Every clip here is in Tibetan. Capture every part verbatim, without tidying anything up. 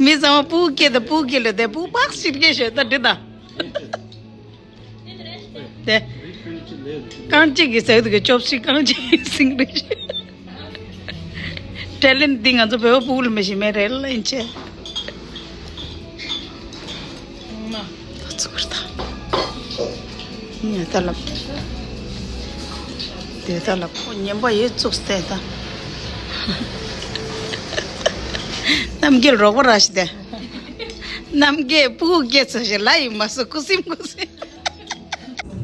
མི་ཚང་མ་སྤུ་གུ་སྐྱེས་དང་སྤུ་གུ་སྐྱེས་ལ་དེ་སྤུ་གུ་ཕག་ཕྱིར་སྐྱེས་ཤོད་ད་འདི་དང་། དེ། རྐང་གཅིག་གིས་ཟེར་འདུག་གི་ཅོབ་སི་ཊིག་རྐང་གཅིག་གིས་ཟིན་རེད། ཊེ་ལེན་ཊི་འདི་ང་ཚོ་བོད་པ་སྤུ་གུ་ལ་མི་ཤེས་མེད་རེད་ལ་ཡིན་ཆེ། ད་ཚུགས་ར་ད། ཉེ་ད་ལབ། དེ་ད་ལབ་ཁོ་ཉན་པ་ཡོད་ཚུགས་ཏེ་ད། རྣམ་རྒྱལ་རོགས་པ་ར་ཞིག་སྟེ། རྣམ་རྒྱལ་སྤུ་གུ་སྐྱེས་ཚོ་ཞིག་ལ་ཡིན་མ་སོ་ཁུ་སིམ་ཁུ་སིམ།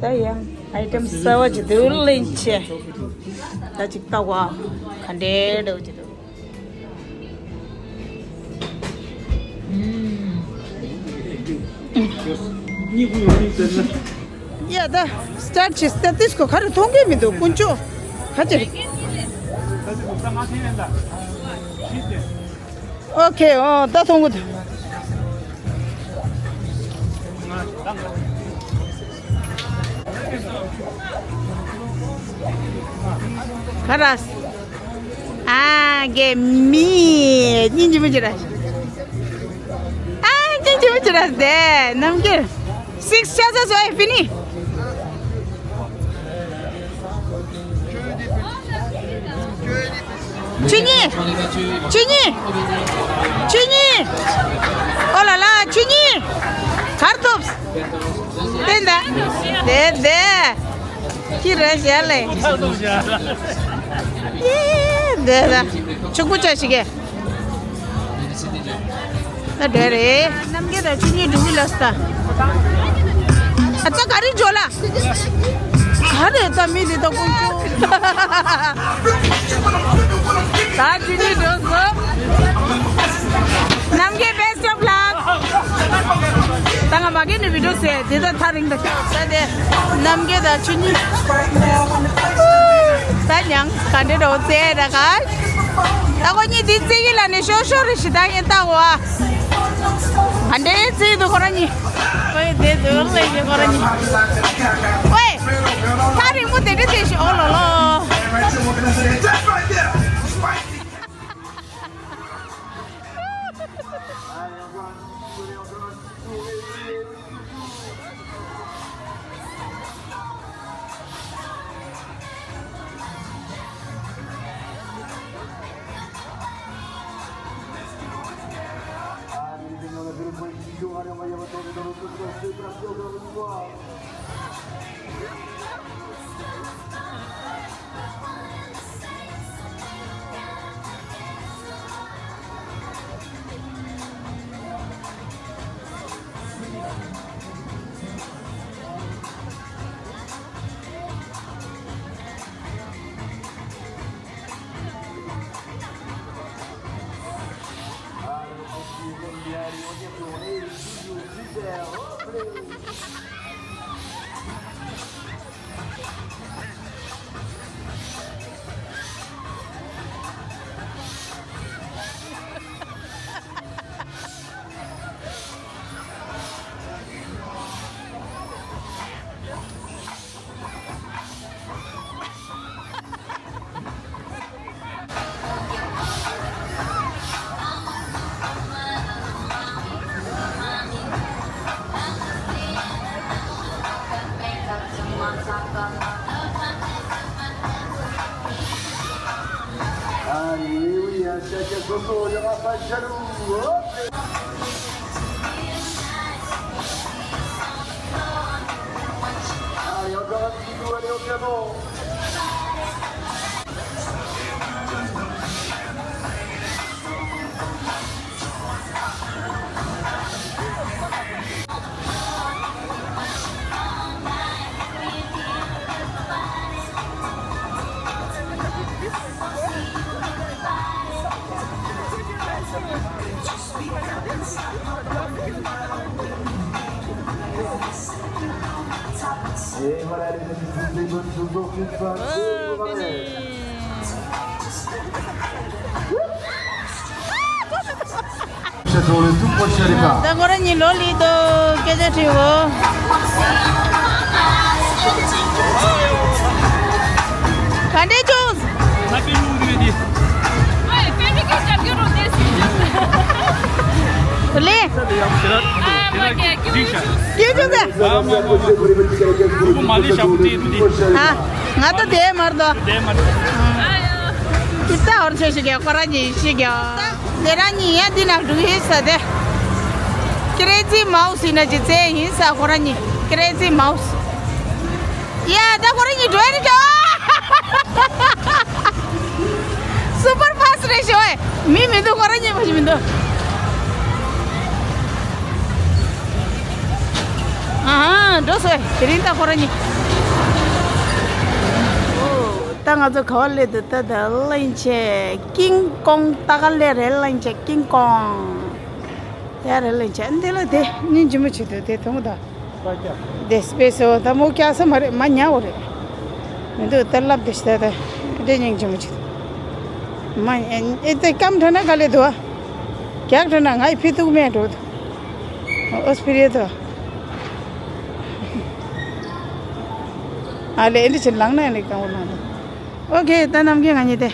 ད་ཡང་ཨའི་ཊེམ་གསར་བ་ཅིག་འདུག་ལེན་ཆེ། ད་ཅིག་ལྟ་བ་ག་འདྲའི་འདྲ་བོ་ཅིག་འདུག་ཡ་ད་སི་ཊཱར་ཊི་བྱེད་སི་ད་ཏིས་ཀོ་ག་རེ་མཐོང་གི་མི་འདུག་དཀོན་མཆོག་ག་ཅི། ཨོ་ཁེ་ཨོ་ད་མཐོང་གི་འདུག་ག་རེ། ཨ་གེ་མི་སྙིང་རྗེ་མོ་ཅིག་ར། ཨ་སྙིང་རྗེ་མོ་ཅིག་ར་དེ་རྣམ་རྒྱལ། Six chances were fini. བཅུ་གཉིས། བཅུ་གཉིས། བཅུ་གཉིས། ཨོ་ལ་ལ་བཅུ་གཉིས། གར་ཐུབ། དེ་འདྲ། དེ་དེ། ཁྱི་རེད་ཞལ་ལས། ཡེ་དེ་ད། ཕྱུག་པོ་ཅག་ཞིག་གས། ད་འདྲ་རེད། རྣམ་རྒྱལ་དང་བཅུ་གཉིས་འགྲོ་གི་ལབ་སོང་ད། ཨ་ཙ་ག་རེ་འཇོ་ལ། ག་རེ་ད་མི་དེ་ད་ཀུན་སྤྱོད། ད་བཅུ་གཉིས་འགྲོ་སོང་། རྣམ་རྒྱལ་best of luck། ད་ང་མ་གི་ནི་བི་ཌིའོ་ཟེར་དེ་ད་ཐག་རིང་ད་ཤག་ད་དེ། རྣམ་རྒྱལ་དང་བཅུ་གཉིས། ད་མྱང་ག་འདྲེ་འགྲོ་ཙེ་ད་ག་ད་ཁོ་གཉིས་དེ་རྩེ་གི་ལ་ནི་ཤོར་ཤོར་རེ་ཞིག་ད་ཡིན་ད་འོ། ག་འདྲེ་རྩེ་འདུག་ཁོ་ར་གཉིས། ཁོ་ཡི་དེ་འདུག་ལེ་ཡི་ཁོ་ར་གཉིས། ཝེ། ཐག་རིང་པོ་དེ་འདྲ་དེ་ཞིག་ཨོ་ལོ་ལོ། ད་ཁོ་རང་གཉིས་ལོ་ལི་དོ་སྐད་ཆ་དྲིས་འོ། ག་འདྲས་བྱུང་། ང་པའི་ལུང་རེད་དེ། ཨོའི་ཕ་མི་གི་ཞབས་ཀྱི་རོ་དེ་སི། ལེ། ཨ་མ་ཀྱེ་ཀྱེ་ཀྱེ་ཀྱེ་ཀྱེ། ཨ་མ་མ་མ། ཕྲུ་གུ་མ་ལི་ཤ་བུ་ཏི་ཏི། ཨ། ང་ད་དེ་མར་དོ། དེ་མ་ཏི་ཏ་ཧོར་ཆེ་ཤི་གེ་ཁོ་ར་ཉི་ཤི་གེ། དེ་ར་ཉི་ཡ་འདི་ན་འགྲུ་ཡི་ས་དེ། Crazy Mouse ཡིན་ན་ཅི་ཚེ་ཡིན་ས་ཁོ་ར་ཉི། Crazy Mouse། ཡ་ད་ཁོ་ར་ཉི་འགྲོ་ཡ་རེད་ཀྱོ། Super fast རེད་ཤོ་ཨེ། མི་མི་འདུག་ཁོ་ར་ཉི་མ་ཞིག་མི་འདུག་ཨ་ཧ་འགྲོ་སོ་ཨེ། དེ་རིང་ད་ཁོ་ར་ཉི། ད་ང་ཚོ་ག་བ་སླེབས་འདུག་ད་ད་གླིང་ཆེ་ཀིང་ཀོང་ད་ག་ལེ་རེད། གླིང་ཆེ་ཀིང་ཀོང་། དེ་རེད་གླིང་ཆེ་འདི་ལ་དེ་སྙིང་རྗེ་མོ་བྱེད་འདུག་དེ་མཐོང་ད། དེ་སྤེ་སོ་ད་མོ་སྐྱག་ས་མ་རེད། མ་ཉལ་བ་རེད། མི་འདུག་ད་ལབ་དེ་ཤི་ད་ད་དེ་སྙིང་རྗེ་མོ་བྱེད། མ་ཨེ་དེ་སྐམ་དྲ་ན་ག་ལེ་འདུག་ཨ། རྒྱག་དྲ་ན་ང་ཡི་ཕི་ཐུག་མེད་འགྲོ་འདུག་ཨོ་སྤི་རེད་དོ། ཨ་ལེ་ཨེ་འདི་ཕྱིར་ལངས་ན་ཡང་ལེགས་གང་བོ་ལངས་འདུག་ཨོ་ཁེ་ད་རྣམ་རྒྱལ་ང་གཉིས་དེ།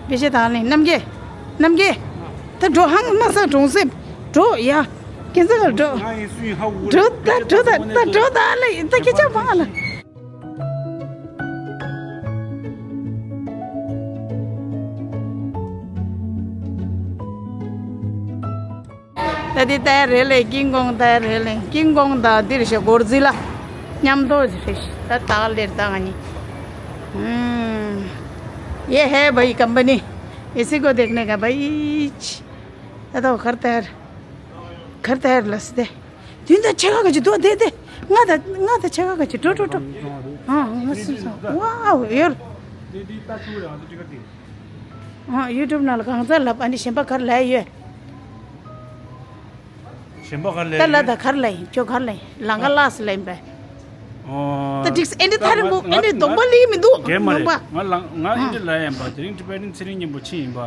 བེ་ཤེ་དང་ལེ་རྣམ་རྒྱལ། རྣམ་རྒྱལ། ད་འགྲོ་ཧང་མ་ས་གྲོང་གསེབ། འགྲོ་ཡ། ཁྱེད་ཚོ་ལ་འགྲོ། ང་ཡིན་སུ་ཡིན་ཧ་འུ་འགྲོ་ད་འགྲོ་ད་ད་འགྲོ་ད་ལེ་ད་ཁྱེད་ཅག་མང་ལ། ད་འདི་ལྟ་ཡ་རེད་ལེ། ཀིང་ཀོང་ལྟ་ཡ་རེད་ལེ། ཀིང་ཀོང་དང་འདིར་ཞེ་གོར་ཛི་ལ་མཉམ་དུ་རེད། ད་ད་ལེར་ད་ང་གཉིས། ཨུམ། ये है भाई कंपनी, इसी को देखने का भाई। ད་ད་གར་ལྟ་ཡ་གར་ལྟ་ཡ་ལ་སི་ཏེ། དུས་ད་ཆེ་ག་ག་ཅི་དོ་དེ་དེ། ང་ད་ང་ད་ཆེ་ག་ག་ཅི་འགྲོ་འགྲོ་འགྲོ། ཨ་ང་སུ་སུ་ཝའོ་ཡོར། ཨ་ཡུ་ཊུབ་ནང་ལ་གང་ཚ་ལབ་ཨ་ནི་གཞན་པ་གར་ལ་ཡོད། གཞན་པ་གར་ལ་ད་ལ་ཡོད། ད་གར་ལ་ཡིན། ཁྱོད་གར་ལ་ཡིན། ལང་ཀ་ལགས་ལ་ཡིན་པས། ཨོ། ད་འགྲིག་ཨེ་འདི་ད་ཐ་རི་མོ་ང་ཨེ་འདི་གདོང་པ་ལི་མི་འདུག་རྒན་མ་རེད། གདོང་པ། ང་ལང་ང་ཨེ་འདི་ལ་ཡིན་པ། དེ་རིང་ཊི་བེ་ཊན་ཚེ་རིང་མཉམ་པོ་ཕྱིན་ཡིན་པ།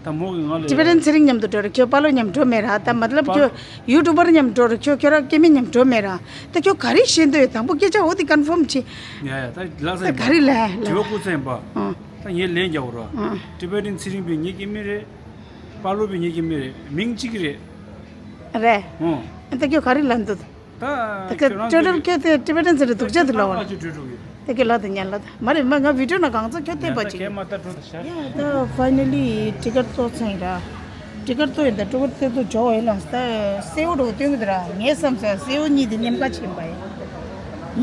ད་མོ་གི་ང་ལ་ཊི་བེ་ཊན་ཚེ་རིང་མཉམ་དུ་འགྲོ་རེད། ཁྱོད་པ་ལོ་མཉམ་འགྲོ་མེད་ར། ད་མ་ཏ་ལབ་པ་ཁྱོད་ཡུ་ཊུབ་པར་མཉམ་འགྲོ་རེད། ཁྱོད་ཁྱོད་རང་སྐྱེ་དམན་མཉམ་འགྲོ་མེད་ར། ད་ཁྱོད་ག་རེ་ཤེས་འདོད་ཡོད། དང་པོ་སྐད་ཆ་འོ་དེ་ཀོན་ཕོམ་བྱེད། ཡ་ཡ་ད་ལ་ས་ད་ཡིན་པ། ག་རེ་ལ་ལ། དྲི་བ་ཀུ་ཚ་ཡིན་པ། ཨ། ད་ངས་ལན་རྒྱག་འོ་ར། ཨ། ཊི་བེ་ཊན་ཚེ་རིང་པའི་ངེད་ཀྱི་མི་རེད། པ་ལོ་པའི་ངེད་ཀྱི་མི་རེད། མིང་གཅིག་རེད། རེད། ཨོ། ད་ཁྱོད་ག་རེ་ལ་འདུག་ད་ད་ཁྱོད་ཁྱོད་རང་ཁྱོད་རང་ཁྱོད་དེ་ཊི་བེ་ཊན་ཟེར་འདུག་ཅག་འདུག་ལ་བ། ཨ་ཅི་འགྲོ་འགྲོ་གི། ད་ཁྱོད་ལ་དེ་ཉན་ལ་ད་མ་རེད་མ། ང་བི་ཌིའོ་ནང་གང་ཚོད་ཁྱོད་བསྟན་པ་ཅིག་ད་ཁྱེད་མ་ལྟ་འགྲོ་ད་ཤར། ཡ་ད་ཕའི་ནལ་ལི་ཊི་ཀེ་ཊི་ཚོ་ཚང་ཡིན་ར། ཊི་ཀེ་ཊི་ཚོ་ཡིན་ད་ཊི་ཀེ་ཊི་ཚོ་ཚོ་ཇོ་ཡིན་ལ་ད་སེའུ་འགྲོ་སྟོན་གི་འདུག་ར། ངས་བསམ་ས་སེའུ་གཉིས་དེ་ཉེམ་ཁ་ཕྱིན་པ་ཡིན།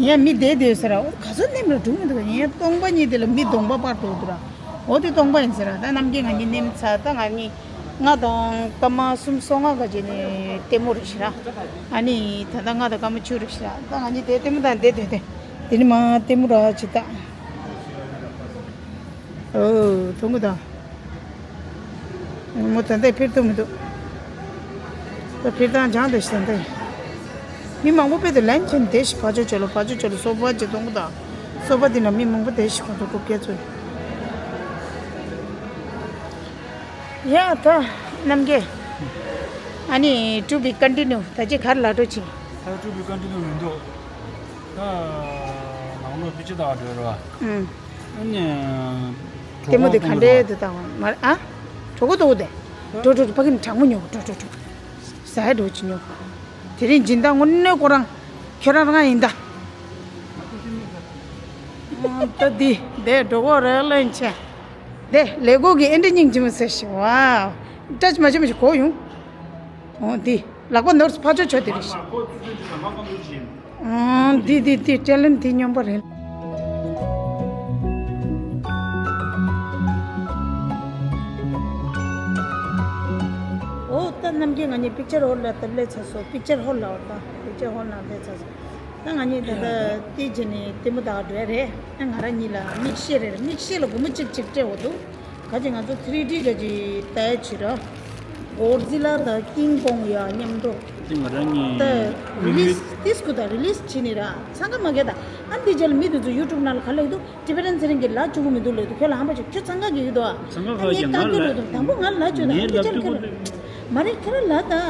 ཡིན་ཡ་མི་བསྡད་བསྡད་ཟེར་ར། འོ་ག་ཚོད་ནེམ་ར་འགྲོ་མི་འདུག་ཡིན་ཡ་སྟོང་པ་གཉིས་དེ་ལ་མི་གདོང་པ་པར་འགྲོ་འདུག་ར། འོ་དེ་སྟོང་པ་ཡིན་ཟེར་ར། ད་རྣམ་རྒྱལ་ང་གཉིས་ནེམ་ཚ་ད་ང་གཉིས་ང་དང་སྐར་མ་གསུམ་སོ་ལྔ་ག་ཅེ་ནས་ལྟད་མོ་རེ་ཞིག་ར། ཨ་ནི་ད་ལྟ་ང་དང་སྐར་མ་བཅུ་རེ་ཞིག་ར། ད་ང་གཉིས་དེ་ལྟད་མོ་དང་བསྡད་བསྡད་དེ་དེ་ནི་མ་ལྟད་མོ་ར་ཅི་ད། ཨོ་ཐུང་གུ་ད། མོ་ད་ལྟ་ཕེབས་ཐུབ་མི་འདུག་ད་ཕེབས་སྟངས་སྦྱངས་ཏེ་ཞིག་ད་ལྟ། མི་མང་པོ་དཔེ་དེ་ལན་ཆེན་དེ་ཞིག་ཕར་ཕྱོགས་ཕྱོགས་ལ་ཕར་ཕྱོགས་ཕྱོགས་ལ་སོ་པ་ཅིག་གཏོང་གི་ད། སོ་པ་དེ་ན་མི་མང་པོ་དེ་ཞིག་ཁོང་ཚོ་རྐུབ་བཀྱག་ཚོས། ཡ་ད་རྣམ་རྒྱལ། ཨ་ནི་ཊུ་བི་ཀོན་ཊི་ནིའུ་ད་ཅི་གར་ལ་འགྲོ་ཅིག་ད་ཊུ་བི་ཀོན་ཊི་ནིའུ་མི་འདུག་ད་ནང་ལོགས་པི་ཅི་ད་འགྲོ་ར། ཨུམ། ཨ་ནི། ལྟད་མོ་དེ་ག་འདྲས་འདུག་ད་བ་མ་རེད་ཨ། གྲོད་ཁོག་ལྟོགས་དེ། འགྲོ་འགྲོ་འགྲོ་ཕ་གི་ནི་གྲང་མོ་ཉོ་འགྲོ་འགྲོ་འགྲོ། ཟ་ཡ་འགྲོ་ཅི་ཉོ། དེ་རིང་སྦྱིན་བདག་དངོས་གནས་ཁོ་རང་། ཁྱོད་རང་རང་ཡིན་ད། ཨོ་ད་འདི་དེ་འགྲོ་གོ་རེ་ལེན་ཆེ། དེ་ལས་སྒོ་གི་ཨེ་འདྲ་སྙིང་རྗེ་མོ་ཟེར་ཞིག་ཝའོ། བཀྲ་ཤིས་མ་བྱོན་མ་ཞིག་གོ་ཡོང་། ཨོ་འདི་ལག་པ་ནོར་ཕ་ཆོ་ཆོ་དེ་རེད་ཤག་ཨང་། འདི་འདི་འདི་ཊེ་ལེན་འདི་སྙོམས་པ་རེད། ཨོ་ད་རྣམ་རྒྱལ་ང་གཉིས་པིག་ཅར་ཧོལ་ལ་ད་སླེབས་ཚར་སོང་། པིག་ཅར་ཧོལ་ལ་འོ་ད་པིག་ཅར་ཧོལ་ལ་སླེབས་ཚར་སོང་། ད་ང་གཉིས་ད་ལྟ་དེ་བྱས་ནས་ལྟད་མོ་ལྟ་ག་འགྲོ་ཡ་རེད། ད་ང་རང་གཉིས་ལ་མིག་ཤེལ་རེད། མིག་ཤེལ་ལ་སྒོར་མོ་གཅིག་གཅིག་སྤྲད་འོ་འདུག་ག་ཅིག་ང་ཚོ་ཐི་རི་ཌི་ག་ཅིག་ལྟ་ཡ་བྱེད་ར། གོར་ཛི་ལ་དང་ཀིང་ཀོང་ཡ་མཉམ་དུ། དེ་ང་རང་གཉིས་ད་རི་ལི་སི་ཏིས་ཀུ་དང་རི་ལི་སི་བྱེད་ནི་ར། འཚང་ཁ་མ་རྒྱག་ད། ཨ་འདི་རྗེས་ལ་མི་དེ་ཚོ་ཡུ་ཊུབ་ནང་ལ་ག་ལབ་ཀྱི་འདུག་ཊི་བེ་ཊན་ཚེ་རིང་གིས་ལབ་བཅུག་གི་མི་འདུག་ལབ་ཀྱི་འདུག་ཁྱོད་ལ་ཧམ་པ་བྱེད། ཁྱོད་འཚང་ཁ་རྒྱག་གི་འདུག་ཨ། འཚང་ཁ་ཁ་ངས་རྒྱག་ང་བཀག་གི་ལ་འགྲོ་འདུག་དང་པོ་ང་ལབ་བཅུག་ད། ངས་ཨ་འདི་ལབ་རྗེས་ལ་བཅུག་ཁྱོད་གི་ལ། མ་རེད་ཁྱོད་རང་ལབ་ད།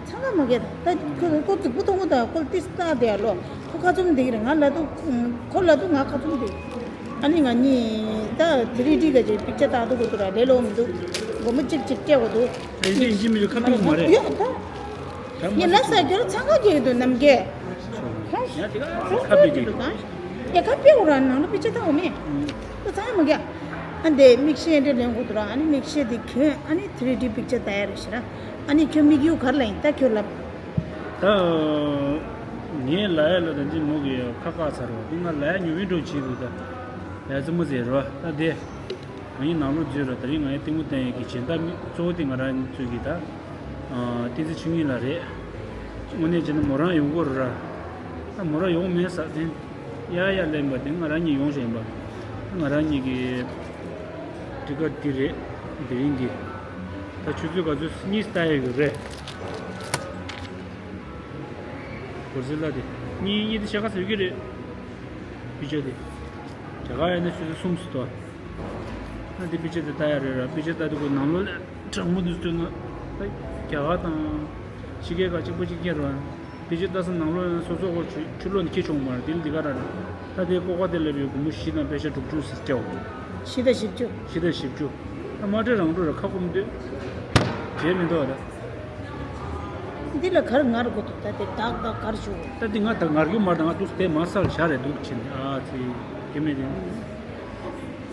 འཚང་ཁ་མ་རྒྱག་ད། ད་ཁོ་ཁོ་རྫིག་པོ་མཐོང་གི་ད། ཁོ་ལ་ཏིས་ལྟ་དེ་ཡ་ལོ། ཁོ་ཁ་བཙུམ་བསྡད་ཀྱི་རེད། ང་ལབ་འདུག་ཁོ་ལབ་འདུག་ང་ཁ་བཙུམ་བསྡད། ཨ་ནི་ང་གཉིས་ད་ཐི་རི་ཌི་ག་ཅིག་པིག་ཅར་ལྟ་འདུག་གོ་འདུག་ར། ལས་སླ་པོ་མི་འདུག་སྒོར་མོ་གཅིག་གཅིག་སྤྲད་དགོས་འདུག་ཨེ་འདི་ཡིན་གཅིག་མིན་གཅིག་ཁ་ཐུག་མ་རེད། ཡོད་ད། ངས་ལ་ས་རྒྱུར་འཚང་ཁ་རྒྱག་གི་འདུག་ནམ་རྒྱལ། ཡ་དེ་ག་ཁ་པི་དེ། ཡ་ཁ་པི་འོ་ར་ནང་ལ་པི་ཅེ་ད་འོ་མེ། ད་ཚང་མ་རྒྱ། ཨ་འདས་མིག་ཤེལ་འདྲ་ལེན་དགོས་འདུག་ར། ཨ་ནི་མིག་ཤེལ་དེ་གྱོན་ཨ་ནི་ཐི་རི་ཌི་པིག་ཅར་ལྟ་ཡ་རེད་ཤི་ར། ཨ་ནི་ཁྱོད་དམིགས་ཡུལ་ག་རེ་ལ་ཡིན་ད་ཁྱོད་ལབ། ད་ངས་ལ་ཡ་ལ་ད་འདི་མོ་གི་ཁ་བཀག་ཚར་བ་འདི་ང་ལ་ཡ་ཉུང་བའི་འགྲོ་བྱེད་འདུག་ད། ཡ་ཙི་མོ་ཟེར་ར་ད་དེ། ང་ཡི་ནང་ལོགས་འཛུལ་ར། ད་རིང་ང་ཡི་ལྟད་མོ་བསྟན་ཡས་ཀྱི་སྦྱིན་བདག་མི་གཙོ་བོ་དེ་ང་རང་ཚོའི་གི་ད། ཨ་བསྟན་འཛིན་ཆོས་ཉིད་ལགས་རེད། དངོས་གནས་བྱས་ན་མོ་རང་ཡོང་དགོས་རེད་ར། ད་མོ་རང་ཡོང་མེད་ས་དེ། ཡ་ཡ་ལེན་པ་དེ་ང་རང་གཉིས་ཡོང་བཞིན་པ། ང་རང་གཉིས་ཀྱི་འགྲིག་ག་འདི་རེད། དེ་རིང་གི་ད་ཆུ་ཚོད་ག་ཚོད་གཉིས་ལྟ་ཡས་ཡོད་རེད། གོ་ཟི་ལ་དེ་གཉིས་གཉིས་དེ་ཤ་ཁ་ཟེར་གི་རེད། པི་ཅ་དེ་རྒྱ་གར་ཡིན་ན་ཆུ་ཚོད་གསུམ་སུ་དོ། ཨ་འདི་པི་ཅ་དེ་ལྟ་ཡ་རེད་ར། པི་ཅ་ལྟ་དུས་ཁོ་ནང་ལོགས་ལ་གྲང་མོ་འདུག་ལྟོས་ན། ད་རྒྱ་གར་དང་ཕྱི་རྒྱལ་ཁག་གཅིག་པ་གཅིག་རྐྱང་རེད་བ། པི་ཅ་ལྟ་ས་ནང་ལོགས་ཡང་སོ་སོ་ཁོ་ཆུ་ཆུ་ལོག་ནས་འཁྱེར་བྱུང་མ་རེད། དེ་ལ་འདི་ག་ར་རེད། ད་དེ་ཀོ་ཀ་དེ་ལ་བའི་སྒོར་མོ་བཞི་དང་པེ་ཤ་དྲུག་ཅུ་ཟེར་སྐྱོ། བཞི་དང་བཞི་བཅུ། བཞི་དང་བཞི་བཅུ། ད་མ་སྤྲད་རང་འགྲོ་ར་ཁ་སྐོམ་སྡོད། བྱས་མི་འདུག་ད། འདི་ལ་གར་ངར་དགོས་འདུག་ད་དེ་ཏག་ཏག་གར་བྱུང་། ད་འདི་ང་ད་ངར་རྒྱུ་མ་རེད། ད་ང་འདུག་དེ་མ་སལ་བཞག་རེད་འདུག་ཕྱིན་ཨ་ཙི། སྐྱེ་མེད་དེ།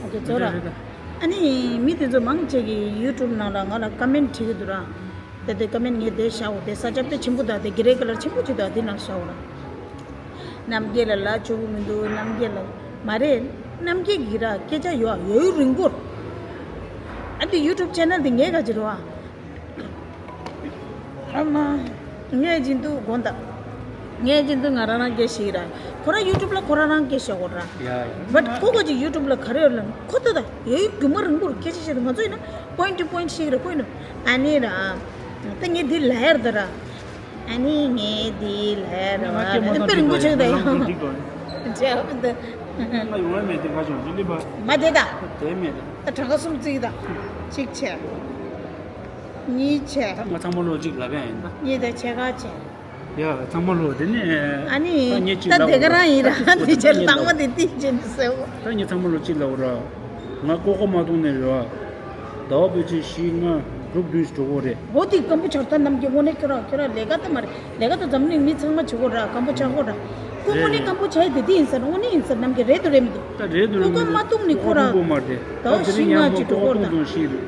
ཨོ་ཁེ་ཚོ་ར། རེད་རེད་ད། ཨ་ནི་མི་དེ་ཚོ་མང་ཆེ་གི་ཡུ་ཊུབ་ནང་ལ་ང་ལ་ཀ་མེན་བྲིས་གི་འདུག་ར། དེ་དེ་ཀ་མེན་ངས་དེ་བཞག་འོ་དེ་ས་ཆ་དཔེ་ཆེན་པོ་དང་དེ་གི་རེ་ཀ་ལར་ཆེན་པོ་ཅིག་དང་དེ་ནང་བཞག་འོ་ར། རྣམ་རྒྱལ་ལ་ལ་ཆོག་གི་མི་འདུག་རྣམ་རྒྱལ་ལ་མ་རེད། རྣམ་རྒྱལ་གྱིས་ར་སྐད་ཆ་ཡོད་ཡོད་རིང་པོར། ཨ་འདི་ཡུ་ཊུབ་ཆེ་ནལ་འདི་ངའི་ག་ཅི་རེད་བ། ཨ་མ། ངས་སྦྱིན་འདུག་དགོངས་དག་ངས་སྦྱིན་འདུག་ང་རང་རང་སྐད་ཤེས་ར། ཁོ་རང་ཡུ་ཊུབ་ལ་ཁོ་རང་རང་སྐད་ཤེས་གོ་ར། ཡ་ཡ། བཊ་ཁོ་གོ་ཅིག་ཡུ་ཊུབ་ལ་ག་རེ་ཡོད་ལ་ཁོ་ད་ད་ཡོད་རྒྱུ་མ་རིང་པོར་སྐད་ཆ་བཤད་འདུག་ང་ཚོ་ཡིན་ན་པོ་ཡིན་ཊུ་པོ་ཡིན་ཊུ་ཤེས་ར་ཁོ་ཡིན་ན། ཨ་ནི་ར། ད་ངས་འདི་ལ་ཡར་ད་ར། ཨ་ནི་ངས་འདི་ལ་ཡར་ང་སྐད་མ་ར་ཐོན་དཔེ་རིང་པོ་ཆགས་ད་ཡང་། འགྲིག་གོ། འཇལ་བ་འདི། ང་ཡོང་བ་མེད་དེ་ཁ་བྱུང་འདི་ལི་པ། མ་དེ་ད། དེ་མེད་དེ། ད་གྲངས་ཀ་གསུམ་བརྩིས་ད། གཅིག་བྱས། གཉིས་བྱས། ད་ང་ཚང་མ་ལོ་གཅིག་ལབ་ཡ་ཡིན་ད། གཉིས་ད་ཕྱེད་ཀ་བྱས། ཡ་ཚང་མ་ལོ་དེ་ནས། ཨ་ནི་ད་ངས་གཅིག་ད་ལབ་དེ་ག་རང་ཡིན་ར་དེ་ཆེར་དང་མ་དེ་ཏིག་ཅན་དུ་ཟེར་བ། ད་ངས་ཚང་མ་ལོ་གཅིག་ལབ་ར། ང་ཀོ་ཀོ་མ་གཏོང་ནས་རེད་བ། ཟླ་བ་བོད་ཆེན་བཞི་ལྔ་གྲུབ་བདུན་འགྲོ་གོ་རེད། འོ་དེ་སྐམ་པོ་ཆགས་ད་ནམ་གྱི་དངོས་གནས་ཁྱོད་རང་ཁྱོད་རང་ལས་ཀ་ད་མ་རེད། ལས་ཀ་ད་འཛམ་གླིང་མི་ཚང་མ་བྱེད་གོ་ར་སྐམ་པོ་ཆགས་གོ་ར། ཁོ་དངོས་གནས་སྐམ་པོ་ཆགས་ཡི་དེ་དེ་ཡིན་ས་ར་དངོས་གནས་ཡིན་ས་ར་ནམ་གྱི་རེད་དུ་རེད་མི་འདུག་ད་རེད་དུ་རེད་མི་འདུག་ཀོ་ཀོ་མ་གཏོང་ནས་ཁོ་ར། ཀོ་ཀོ་མ་རེད་ཟླ་བ་བཅུ་ནས་ཉམས་པོ་ཀོ་ཀོ་གཏོང་གཏོང་ཤི་རེད།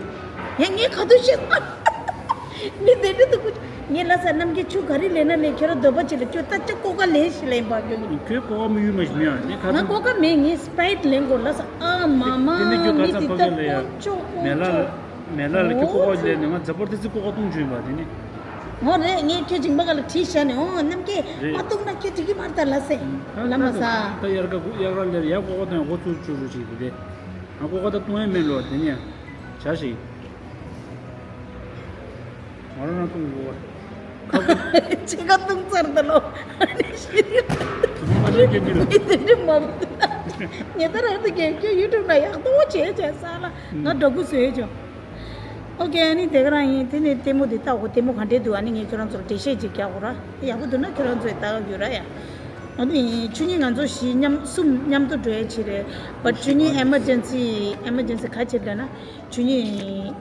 ཡ་ངས་ག་དུས་ཤེས། ངས་དེ་འདྲ་འདུག་གོ། ངས་ལ་ས་རྣམ་རྒྱལ་ཆུ་ག་རེ་ལེན་ན་ལེན་ཁྱོད་ར་འདོད་པ་ཅི་ལ་ཁྱོད་ད་ཅི་ཀོ་ཀ་ལེན་ཤི་ལེན་པ་ཁྱོད་ཀྱི། ཁྱོད་ཀོ་ཀ་མི་ཡུལ་མ་ཞིག་མེད་ཨ་ནི་ཁ་ང་ཐུག་ཀོ་ཀ་མེད། ངས་སི་པ་རའིཊ་ལེན་དགོས་ལ་ས་ཨ་མ་མ། དེ་ནས་ཁྱོད་མི་ག་ས་དེ་ཕ་ད་གི་ལ་ཡ་ཀོ་ཅོ་ཀོ་མེ་ལ་ཅོ། ལ་མེ་ལ་ལ་ཁྱོད་ཀོ་ཀ་ལེན་ནས་ང་ཛ་པར་དི་སི་ཀོ་ཀ་བཏུང་བྱོས་པ་དེ་ནི། འོ་རེད། ངས་ཁྱོད་མཇིང་པ་ག་ལ་བྲིས་བཞག་ནས་འོ་རྣམ་རྒྱལ་རེད། མ་གཏོང་ན་ཁྱོད་འགྲིག་གི་མ་རེད་ད་ལ་སེ། ད་ལ་མ་ད་ས། ད་དབྱར་ཁ་དབྱར་ཁ་ལེར་ཡ་ཀོ་ཀ་བཏུང་ཡ་ཀོ་ཚུར་བཅུག་རུ་ཅིག་དེ་རེད། ང་ཀོ་ཀ་ད་བཏུང་ཡ་མེད་ལོ་དེ་ནི་ཡ། བྱ་ཞིག་ང་རང་རང་བཏུང་དགོས་པ། ཁ་ཁོ། ཕྱེད་ཀ་བཏུང་ཚར་ད་ལོ། ཨ་ནི་ཤི། ཁ་མ་ཤི་སྐྱེ་མི་རུང་། མི་དེ་འདྲ་མ་བཏུང་། ངས་ད་རང་དུ་རྒན་ཁྱོད་ཡུ་ཊུབ་ན་ཡག་ཏོ་བྱས་བྱས་ས་ལ་ང་འདྲ་སྐུ་བཟོས་བྱུང་། ཨོ་ཀེ། ཨ་ནི་དེ་ག་རང་ཡིན། དེ་ནས་ལྟད་མོ་འདི་ལྟ་གོ། ལྟད་མོ་ག་འདྲས་འདུག་ཨ་ནི་ངས་ཁྱོད་རང་ཚོར་འགྲེལ་བཤད་ཅིག་རྒྱག་གོ་ར། ཡག་པོ་འདུག་ན་ཁྱོད་རང་ཚོས་ལྟ་ག་ཡོད་ར་ཡ། ཨ་ནི་ཆུ་ཉིན་ང་ཚོ་བཞི་མཉམ་གསུམ་མཉམ་དུ་འགྲོ་ཡ་ཅིག་རེད། བཊ་ཆུ་ཉིན་ཨེ་མར་ཇེན་སི་ཨེ་མར་ཇེན་སི་ག་ཅིག་ལབ་ན། ཆུ་ཉིན་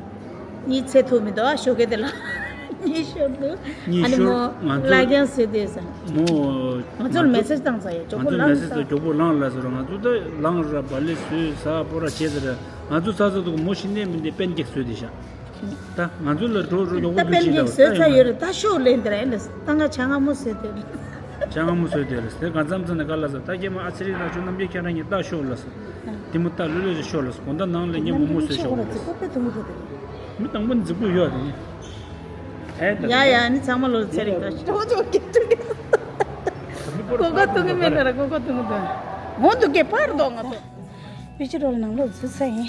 གཉིས་ཚེ་ཐུབ་མི་འདུག་ཨ་ཞོགས་ཀས་དེ་ལ་གཉིས་ཤོར་འདུག་གཉིས་ཨ་ནི་ཤོར། མོ་ང་ཚོ་ལ་རྒྱང་ཟེར་དེ་ས། མོ་ང་ཚོར་ང་ཚོ་མེ་སེ་ཇི་བཏང་ས་ཡོད། ང་མགྱོགས་པོ་ཚོ་མེ་ལངས་སེ་ཇི་ས། མགྱོགས་པོ་ལངས་ལ་ཟེར་རོ། ང་ཚོ་ད་ལངས་ར་བ་ལེ་བཟོས་ཟ་པོ་ར་བྱས་ཟེར་ར། ང་ཚོ་ཚ་ཚ་འདུག་མོ་ཤི་ནས་མི་འདི་པན་ཀེག་བཟོས་དེ་ཤ། ད་ང་ཚོ་ལ་འགྲོ་རུ་མགྱོགས་པོ་ད་འདུག་པན་ཅི་ཀེག་ལ་བཟོས་ད་ཚ་ཡོད་ཡོད་ར། རེད། ད་ཤོག་ལེན་དེ་ར་ཨེ་ལ་ད་ང་ཆ་ང་མོ་བཟོས་དེ་ར། ཆ་ང་མོ་བཟོས་དེ་ར་དེ་ག་ཙམ་ཙམ་ནས་ག་ལ་ཟ། ད་ཁྱེད་མ་ཨ་ཚེ་རིང་ལ་ཆུ་རྣམ་རྒྱལ་ཁྱེད་རང་གཉིས་ལྟ་ཤོག་ལ་ཟ། དེ་མོ་ལྟ་ལོས་ལོས་ཤོར་ལ་དགོང་དག་ནང་ལས་ཉིན་མོག་མོག་བཟོས་ཤོག་ལ། མི་དང་པོ་ནི་རྫིག་པོ་ཡོད་རེད། ཡ་ཡ་ནི་ཚང་མ་ལོ་ཚེ་རིང་དང་ཅོ་ཅོ་ཀི་ཀི་ཀི། ཀོ་ཀ་བཏུང་གི་མེད་ན་ར་ཀོ་ཀ་བཏུང་གི་འདུག་འོ་འདུག་གེ་པར་དོ་ང་དོ། པི་ཅི་རོལ་ནང་ལོ་རྫི་ས་ཡིན།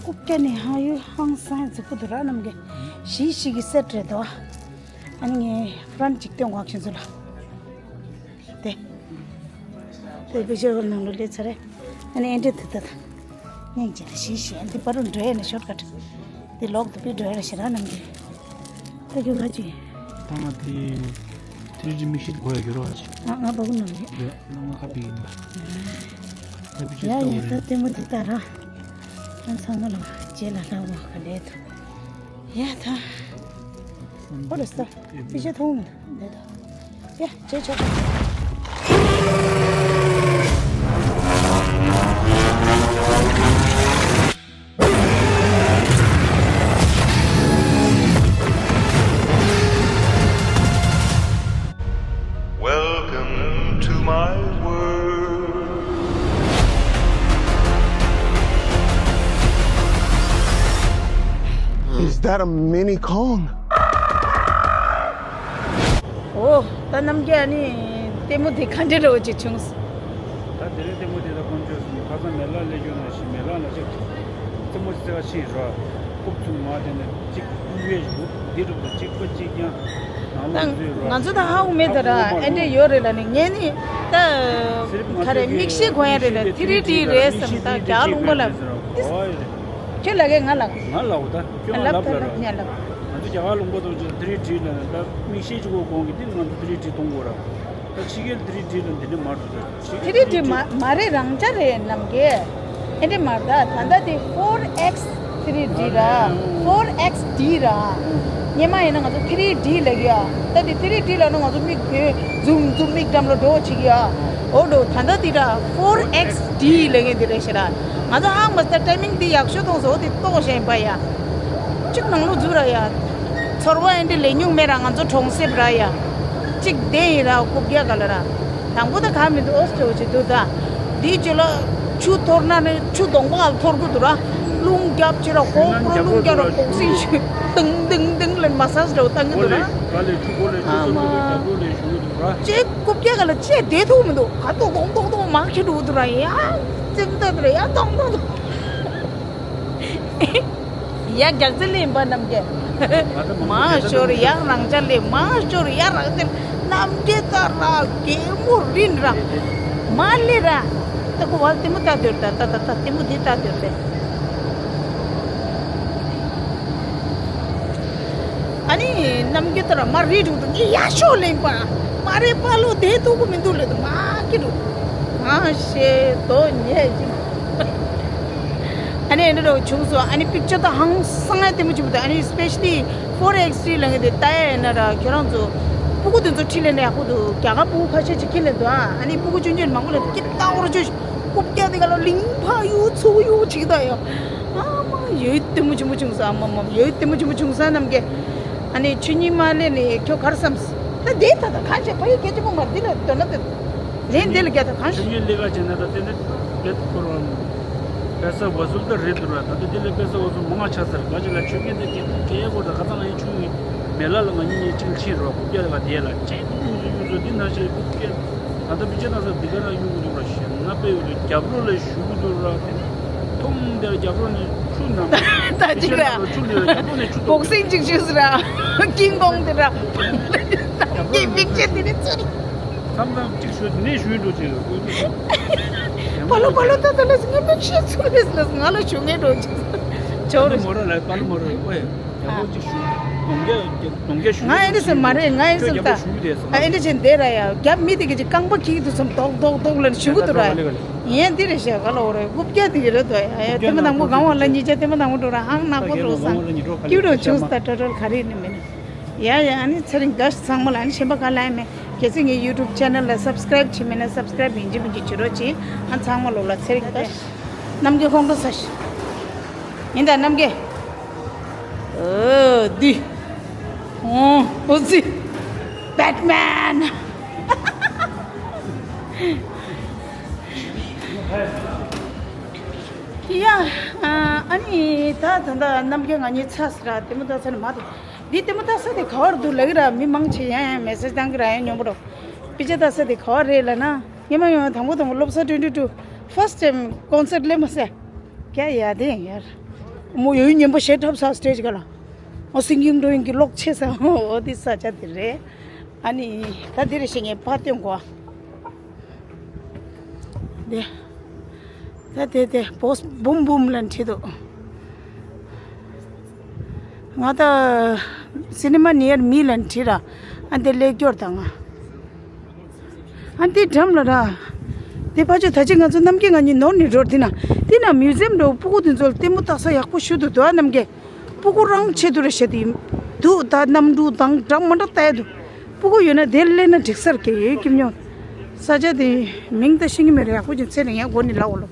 ཀུ་ཀ་ནི་ཧང་ཡུ་ཧང་སང་རྫིག་པོ་འདུག་ར་རྣམ་རྒྱལ། ཞི་ཞི་གི་སེ་ཊི་རེད་དོ། ཨ་ནི་ངས་ཧྥ་རན་ཅིག་སྟོན་གོ་ཤིན་ཚུ་ལ། དེ། དེ་བི་ཤོ་ནང་ལོ་ལས་ཚར་རེད། ཨ་ནི་ཨེ་འདྲ་དེ་ད་ད། སྙིང་རྗེ་ལ་ཞི་ཞི་ཨ་འདི་པ་རུ་འགྲོ་ཡས་ནས་ཤོར་ཀ་ཊི། འདི་ལོག་ཏུ་པི་འགྲོ་ཡས་ལ་ཞེ་དྲག་གནང་གི། ད་རྒྱུ་ག་ཅི། ད་ང་དེ། ཐེ་རི་ཇི་མིག་ཤེལ་གོ་ཡ་གི་རོ་ཨ་ཅི། ཨ་ང་པ་ཀུ་ནང་གི། རེད་ལ་ང་ཁ་པི་ཡིན་པ། ད་པི་ཅི་ཡ་ཡ་ད་ལྟད་མོ་འདི་ལྟ་ར། ང་ཚང་མ་ལ་རྗེས་ལ་ལྟ་བ་ག་ལས་ཐུབ། ཡ་ད། ཨོ་རེད་ས། པི་ཤ་མཐོང་མི་འདུག་ཡ། བྱས་ཆོག Welcome to my world. Is that a mini Kong? ཨོ། ད་རྣམ་རྒྱལ་ནི་ལྟད་མོ་དེ་ག་འདྲ་འདྲ་བོ་ཅིག་བྱུང་སོང་། ད་དེ་རིང་ལྟད་མོ་དེ་ད་ཁོང་ཚོས་ཁ་སང་མེ་ལག་ལས་སྐྱོན་ནང་བཞིན་མེ་ལག་ལ་ཅིག་ལྟད་མོ་ཅིག་བརྩེ་བ་ཆེ་རོ། རྐུབ་ཚུགས་མ་དེ་ནས་ཅིག་ཀུ་བེ་ཞུ་འདི་རུ་ཅིག་པ་ཅིག་ཀྱང་ནང་ལ་ད་འཛུལ་རོ། ང་ཚོ་ད་ཧ་གོ་མེད་ད་ར། ཨེ་འདྲ་ཡོད་རེད་ལ་ནི་ངས་ནི་ད་ག་རེ་མིག་ཤེལ་གོན་ཡ་རེད་ལ་ཐི་རི་ཌི་རེད་བསམ། ད་རྒྱ་གར་ལུང་པ་ལ་ཏིས། ཁྱོད་ལབ་གས་ང་ལབ། ང་ལབ་ད་ཁྱོད་ང་ལབ་ལབ་ལ་རོ། ང་ལབ་ད་ལ་ཉ་ལབ། ང་ཚོ་རྒྱ་གར་ལུང་པ་དང་ཅིག་ཐི་རི་ཌི་ལ་ད་མིག་ཤེལ་ཅིག་གོ་གོང་གི་དེ་ང་ཚོ་ཐི་རི་ཌི་གཏོང་དགོས་ར། ད་ཕྱི་རྒྱལ་ཐི་རི་ཌི་ལ་འདི་འདྲ་མ་འགྲོ་ད། ཕྱི་རྒྱལ་ཐི་རི་ཌི་མ་མ་རེད། རང་འཇགས་རེད་རྣམ་རྒྱལ། ཨེ་འདྲ་མ་རེད། ད་ད་ལྟ་དེ་ཕོར་ཨེགས་ཐི་རི་ཌི་ར། ཕོར་ཨེགས་ཌི་ར། སྔོན་མ་ཡིན་ན་ང་ཚོ་ཐི་རི་ཌི་ལབ་ཀྱི་ཡ། ད་དེ་ཐི་རི་ཌི་ལབ་ན་ང་ཚོ་མིག་གི་ཛུམ་ཛུམ་མིག་འགྲམ་ལ་འགྲོ་བྱེད་ཀྱི་ཡ། འོ་འགྲོ་ད་ལྟ་དེ་ར་ཕོར་ཨེགས་ཌི་ལབ་མཁན་དེ་རེད་ཤག་ར། ང་ཚོ་ཧང་མ་སྟེ་ཊའི་མིང་འདི་ཡག་ཤོས་མཐོང་སོང་། འོ་དེ་ཏོག་བཞིན་པ་ཡ། གཅིག་ནང་ལོགས་འཛུལ་ར་ཡ། ཚོར་བ་ཨེ་འདྲ་ལེན་མྱོང་མེད་ར། ང་ཚོ་གྲོང་གསེབ་ར་ཡ། གཅིག་བསྡད་ཡིན་ར། རྐུབ་བཀྱག་ག་ལ་ར། དང་པོ་ད་ག་མི་འདུག་ཨོ་སྐྱོ་ཅིག་འདུག་ད། འདིའི་ཅོ་ལ་ཆུ་འཐོར་ན་ནི་ཆུ་གདོང་པ་ལ་འཐོར་གི་འདུག་ར། རླུང་རྒྱབ་ཅིག་ར་ཁོག་པོ་རླུང་རྒྱབ་ར་ཁོག་སིང་ཞིག་ཏིང་ཏིང་ཏིང་ལ་མ་སཱཇ་འདྲ་བོ་བཏང་གི་འདུག་ར། ཨ་མ། ཅེ་རྐུབ་བཀྱག་ག་ལ་ཅེ་བསྡད་ཐུབ་མི་འདུག་ག་ཏོག་ཏོག་ཏོག་ཏོག་མ་ཁྱེར་འགྲོ་གི་འདུག་ར། ཡ་ཙིག་ཏག་ཏག་ར་ཡ་ཏོང་ཏོང་ཏོ། ཡ་རྒྱག་རྩེ་ལེན་པ་རྣམས་ཀྱི། མ་ཤོར་ཡ་རང་ཅག་ལེ། མ་ཤོར་ཡ་རང་ཅག་རྣམ་རྒྱལ་ད་ར་གད་མོ་རིན་ར། མ་ལེ་ར། ད་ཁོ་བ་ལྟད་མོ་ལྟ་དུས་ད་ད་ད་ལྟད་མོ་འདི་ལྟ་དུས་ཏེ། ཨ་ནི་རྣམ་རྒྱལ་ད་ར་མ་རེད་འགྲོ་འདུག་ངས་ཡ་ཤོག་ལེན་པ། མ་རེད་པ་ལོ་དེ་ཐུག་གི་མི་འདུག་ལེ། མ་ཀི་འགྲོ། མ་ཤེས་དོ་ཉེ་ཅིག་ཨ་ནི་ཨེ་འདྲ་བྱུང་སོང་། ཨ་ནི་པིག་ཅར་ད་ཧང་སང་ཨེ་ལྟད་མོ་བྱུང་འདུག་ཨ་ནི་སི་པེ་ཤ་ལི་ཕོར་ཨེགས་ཌི་ལབ་མཁན་དེ་ལྟ་ཡ་ཡིན་ན་ར། ཁྱོད་རང་ཚོ་སྤུ་གུ་དེ་ཚོ་ཁྲིད་ལེན་ན་ཡག་པོ་འདུག་རྒྱ་གར་སྤུ་གུ་ཁ་ཤས་ཅིག་ཁྱེར་ལེན་འདུག་ཨ་ནི་སྤུ་གུ་ཆུང་ཆུང་མང་པོ་ལ་སྐྱིད་ཏག་འོར་ཆོས་སྤུ་རྒྱག་དེ་ག་ལ་ལིང་ཕ་ཡུ་ཚུ་ཡུ་ཅིག་ད་ཡོ། ཨ་མ་ཡོད་ལྟད་མོ་ཆེན་པོ་བྱུང་སོང་། ཨ་མ་མ་ཡོད་ལྟད་མོ་ཆེན་པོ་བྱུང་སོང་རྣམ་རྒྱལ། ཨ་ནི་ཆུ་གཉིས་མ་ལེན་ནས་ཁྱོད་གར་བསམ། ད་དེ་ད་ད་གང་བྱས་ཕ་ཡུལ་སྐད་ཆ་པོ་མ་འདི་ལ་དོ་ན་དེ། ལན་འདི་ལ་རྒྱ་ད་གང་ཞིག་ཆོས་ཉིད་ལས་ཀ་བྱས་ན་ད་དེ་ནི་བེད་ཁོ་རང་པེ་ས་བ་སུབ་ད་རེད་འདུག་ར། ད་ལྟ་འདི་ལས་པེ་ས་བ་སུབ་མང་ཆགས་ཟེར་ག་ཅི་ལ་ཆོས་ཉིད་འདི་སྐད་སྐད་ཡ་གོ་ད་ག་ཚང་ཡིན་ཆུ་ཡིན་མེ་ལ་ལ་ང་གཉིས་གཉིས་ཅིག་ཕྱིན་རོགས་རྐུབ་བཀྱག་ལ་དེ་ལ་ཅེ་ཡུ་ཟུ་ཡུ་ཟུ་འདི་ན་ཤེས་རྐུབ་བཀྱག་ད་ལྟ་བི་ཅེ་ན་ས་འདི་ག་རང་ཡུ་གུ་འདུག་ར་ཤེས་ན་པེ་ཡུ་ལ་རྒྱབ་རོ་ལ་ཞུ་གུ་འདུག་ར་དེ་ཐུང་དེར་རྒྱབ་རོ་ནས་ཆུ་ནང་ད་ཅིག་ར་རྒྱབ་རོ་ནས་ཆུ་བོག་སིང་ཅིག་ཞུས་ར་ཀིང་ཀོང་དེ་ར་ཀིང་བི་ཅེ་དེ་ནས་ཚུར། མཚམས་མཚམས་གཅིག་ཞུ་ནས་ཞུ་འགྲོ་ཅིག་པ་ལོ་པ་ལོ་ད་ད་ལ་ངས་མི་ཤེས་ཚུལ་རེད་ལ་ང་ལ་ཞུ་ངེས་འགྲོ་ཅིག་ཇོ་རེ། མོ་ར་ལ་པ་ལོ་མོ་ར་ཨོ་ཡ་ཡག་པོ་ཅིག་ཞུ། གདོང་རྒྱ་གདོང་རྒྱ་ཞུ། ང་ཨེ་འདྲ་སེ་མ་རེད། ང་ཨེ་ཁྱོད་སེ་ཡག་ད་པོ་ཞུ་དེ་སོང་ཨ་ཨེ་འདྲ་བྱས་འདེ་ར་ཡ་རྒྱབ་མི་དེ་གི་ཅིག་རྐང་པ་ཁྱིག་ཏུ་སོམ་རྡོག་རྡོག་རྡོག་ལ་ཞུ་གི་འདུག་ར་ཡ། ཡན་དེ་རེད་ཤག་ག་ལ་འོ་རེད། རྐུབ་བཀྱག་དེ་གི་རེད་དོ་ཡ། ཡ་དེ་མ་དང་པོ་གང་བ་ལ་ཉིས་ཆ་དེ་མ་དང་པོ་འགྲོ་ར་ཧང་ནག་པོ་འགྲོ་སང་ཀིའུ་འགྲོ་བྱུང་སྟ་ཏྲ་ཏྲ་ག་རེ་ནི་མིན། ཡ་ཡ་ཨ་ནི་ཚེ་རིང་དགའ་ཞིག་ཚང་མ་ལ་ཨ་ནི་གཞན་པ་ག་ལ་ཡ་མེད། གལ་སྲིད་ངའི་ཡུ་ཊུབ་ཆེ་ནལ་ལ་སབ་སི་ཀ་རེབ་བྱེད་མེད་ན་སབ་སི་ཀ་རེབ་ཡིན་གཅིག་མིན་གཅིག་བྱེད་རོགས་གྱིས། ཨ་ཚང་མ་ལོ་ལ་ཚེ་རིང་དགའ་ཞིག་རྣམ་རྒྱལ་ཁོང་ཁྲོ་ས་ཞིག་ཡིན་ད་རྣམ་རྒྱལ། ཨོ་འདི། ཨོ་ཨོ་ཙི། བེ་ཊི་མེན། ཡ། ཨ་ནི་ད་ད་ད་རྣམ་རྒྱལ་ང་གཉིས་ཚ་ཟེར་ར་ལྟད་མོ་ལྟ་ས་ནི་མ་འདུག་འདི་ལྟད་མོ་ལྟ་ས་དེ་ག་བར་འདུག་ལབ་ཀྱི་ར། མི་མང་ཆེ་ཡང་ཡང་མེ་སེ་ཇི་བཏང་གི་ར་ཡང་སྙོམས་པོ་འགྲོ། པི་ཅ་ལྟ་ས་དེ་ག་བར་རེད་ལབ་ན། ངས་མ་ཡོང་དང་པོ་དང་པོ་སློབ་གསར་ཊུ་ཝེན་ཊི་ཊུ་ཕར་སི་ཊི་ཊའིམ་ཀོན་སར་ཊི་སླེབས་མ་ཟེར། ཀྱ་ཡ་དེ་ཡང་ཡར། མོ་ཡོད་ཡུན་ཉན་པོ་ཞེ་ཐབ་ས་སི་ཊེ་ཇི་ག་ལ། ཨོ་སིང་གིང་འགྲོ་ཡིན་གྱི་ལོག་ཆེ་ས་ཨོ་དེ་ས་ཆ་དེ་རེད། ཨ་ནི་ད་དེ་རེད་ཤེས་ངས་ཕ་སྟོན་གོ། དེ། ད་དེ་དེ་བོས་བུམ་བུམ་ལ་བྲིས་འདུག་ང་ད་སི་ནི་མ་ནི་ཡར་མི་ལ་བྲིས་ར། ཨ་འདི་ལེགས་སྐྱོར་དང་ང་། ཨ་འདི་འགྲམ་ལ་ར། འདི་ཕ་ཆོས་ད་ཅི་ང་ཚོ་རྣམ་རྒྱལ་ང་གཉིས་ནོར་ནས་འགྲོ་འདི་ན། འདི་ན་མིའུ་ཛི་ཡམ་འགྲོ་སྤུ་གུ་འདི་ཚོ་ལ་ལྟད་མོ་ལྟ་ས་ཡག་པོ་ཞུ་འདུག་དོ་ཨ་རྣམ་རྒྱལ། སྤུ་གུ་རང་ཆེད་དུ་རེ་བཤད་དེ་ཡིན། འདུག་ད་གནམ་གྲུ་དང་འདྲ་མི་འདྲ་བལྟས་འདུག་སྤུ་གུ་ཡོད་ན་དེ་སླེབས་ན་འགྲིག་ས་རེད་ཀྱི་ཡོད་ཀྱི་མྱོང་། ས་ཆ་དེ་མིང་ད་ཤེས་ཀྱི་མེད་རེད། ཡག་པོ་ཅིག་ཚེ་ནས་ངས་མགོ་ནས་ལབ་འོ་ལོ།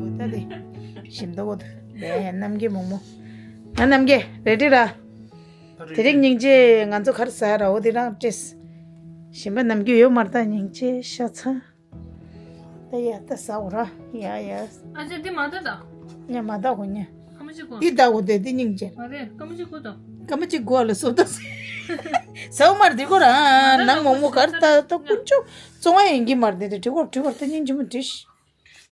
འོ་ད་དེ་ཞིམ་ཏོག་འོ་ད་ལས་རྣམ་རྒྱལ་མོག་མོག་ང་རྣམ་རྒྱལ་རེ་ཌི་ར། དེ་རིང་སྙིང་རྗེ་ང་ཚོ་ག་རེ་ཟ་ཡ་ར། འོ་དེ་རང་སྤྲད། ཞིམ་པ་ནམ་རྒྱུན་ཡོད་མ་རེད་ད། སྙིང་རྗེ་ཤ་ཚ། ད་ཡ་ད་ཟ་འོ་ར། ཡ་ཡ། ཨ་ཅེ་འདི་མ་ད་ད། ཉ་མ་ད་གོ་ཉ། ཀ་མ་ཅིག་གོ། འདི་ད་གོ་དེ་འདི་སྙིང་རྗེ། མ་རེད། ཀ་མ་ཅིག་གོ་ད། ཀ་མ་ཅིག་གོ་ལ་སོ་ད་ཟ་འོ་མ་རེད། འདི་གོ་ར། མ་ད་ནང་ད་མོག་མོག་ག་རེ་ད་ད་དཀོན་མཆོག་བཙོང་བ་ཡིན་གྱི་མ་རེད། འདི་འདི་འགྲིག་གོ་འགྲིག་གོ་ད་སྙིང་རྗེ་མོ་འདི།